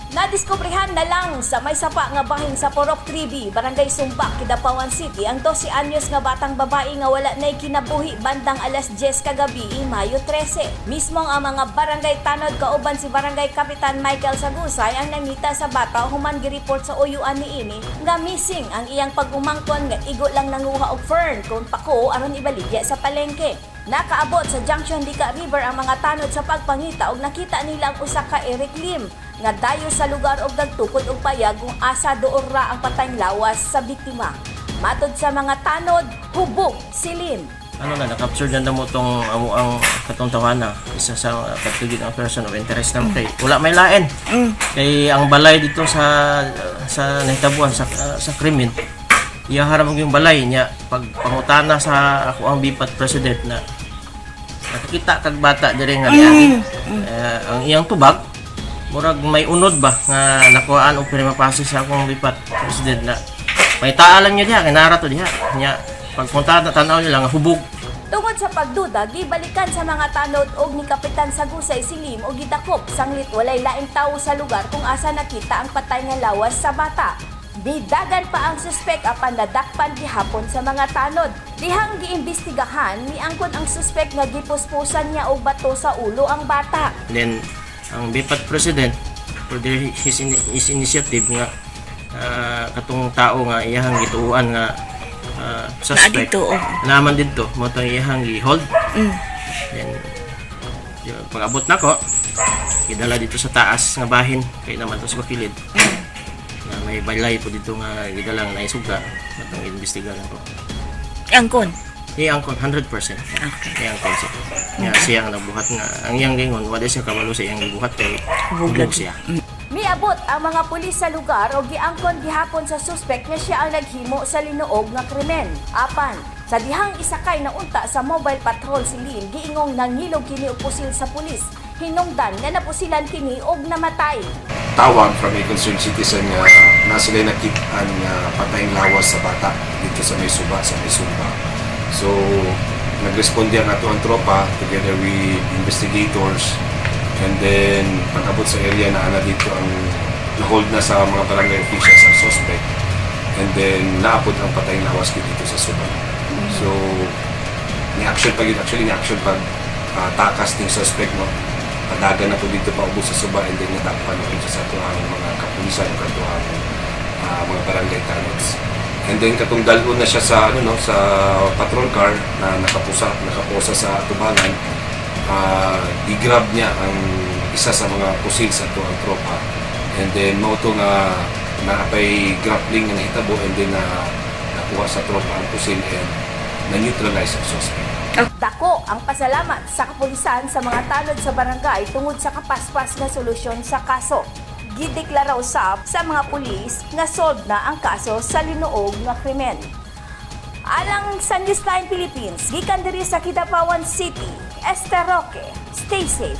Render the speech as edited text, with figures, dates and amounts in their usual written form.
Nadiskobrehan na lang sa may sapa nga bahin sa Purok 3B, Barangay Sumbak, Kidapawan City, ang 12 anyos nga batang babae nga wala na'y kinabuhi bandang alas 10 kagabi, Mayo 13. Mismo ang mga barangay tanod kauban si Barangay Kapitan Michael Sagusay ang nangita sa bata human gireport sa uyuan niini nga missing ang iyang pag-umangkon nga igo lang nanguha og fern kon pako aron ibaligya sa palengke. Nakaabot sa Junction Dika River ang mga tanod sa pagpangita og nakita nila ang usa ka Eric Lim nga dayo sa lugar og nagtukod og payag kung asa duol ra ang patayng lawas sa biktima. Matod sa mga tanod, hubog si Lim. Ano na, na-capture na mo tong amo ang katong tawana, isa sa katugid ang person of interest na kay wala may lain. Kay ang balay dito sa nahitabuan sa krimen, iya haram yung balay niya. Pag pangutana sa ako ang BIPAT president na nakakita kag bata diri nga niagi, ang iyang tubag murag may unod ba nga nakuhaan og pirma pase sa akong BIPAT president na may taalan niya diha kay nara to diha niya. Pagpunta na, tanaw nila nga hubog. Tungod sa pagduda, gibalikan sa mga tanod og ni Kapitan Sagusay si Lim og gidakop sanglit walay laing tawo sa lugar kung asa nakita ang patay nga lawas sa bata. Nidagan pa ang suspek apan nadakpan gihapon sa mga tanod. Dihang giimbestigahan, miangkon ang suspek nga gipuspusan niya og bato sa ulo ang bata. Then ang BIPAT president for his initiative nga katong tao nga iyahang gituoan nga suspect Naa dito, oh. naman didto mo tong iyahang gi-hold. Then yun, pag-abot nako, gidala dito sa taas nga bahin kay naman to sa bakilid na may balay po dito nga gidala nga naisuga matong imbestigahan ko. Angkon. Iangkon 100%. Iangkon siya nga siya ang nagbuhat, nga ang iyang gingon wala siya kabalo sa iyang gibuhat kay Hubog hubog lagi. Siya. Miabot ang mga pulis sa lugar o giangkon gihapon sa suspek nga siya ang naghimo sa linuog nga krimen. Apan, sa dihang isakay na unta sa mobile patrol si Lim, giingong nangilog kini og pusil sa pulis. Hinungdan nga napusilan kini og namatay. Tawag from a concerned citizen nga nasa sila nakitaan nga patayng lawas sa bata dito sa may suba, sa may Sumba. So, nagresponde ang ato ang tropa together with investigators and then pag-abot sa area na ana dito ang na-hold na sa mga barangay officials ang suspect and then naapod ang patayng lawas ko dito sa suba. So, ni-action pag actually ni-action pag takas ng suspect, no, padagan na po dito paubos sa suba and then nadakpan na po siya sa atuang mga kapulisan o katuang mga barangay tanods. And then katong dalhon na siya sa ano, no, sa patrol car na nakapusa sa tubangan, i-grab niya ang isa sa mga pusil sa atuang tropa and then mao to nga naapay grappling nga nahitabo and then na nakuha sa tropa ang pusil and na-neutralize ang suspect. Dako ang pasalamat sa kapulisan sa mga tanod sa barangay tungod sa kapaspas nga solusyon sa kaso. Gideklara usab sa mga pulis nga solved na ang kaso sa linuog nga krimen. Alang sa Newsline Philippines, gikan diri sa Kidapawan City, Esther Roque, stay safe.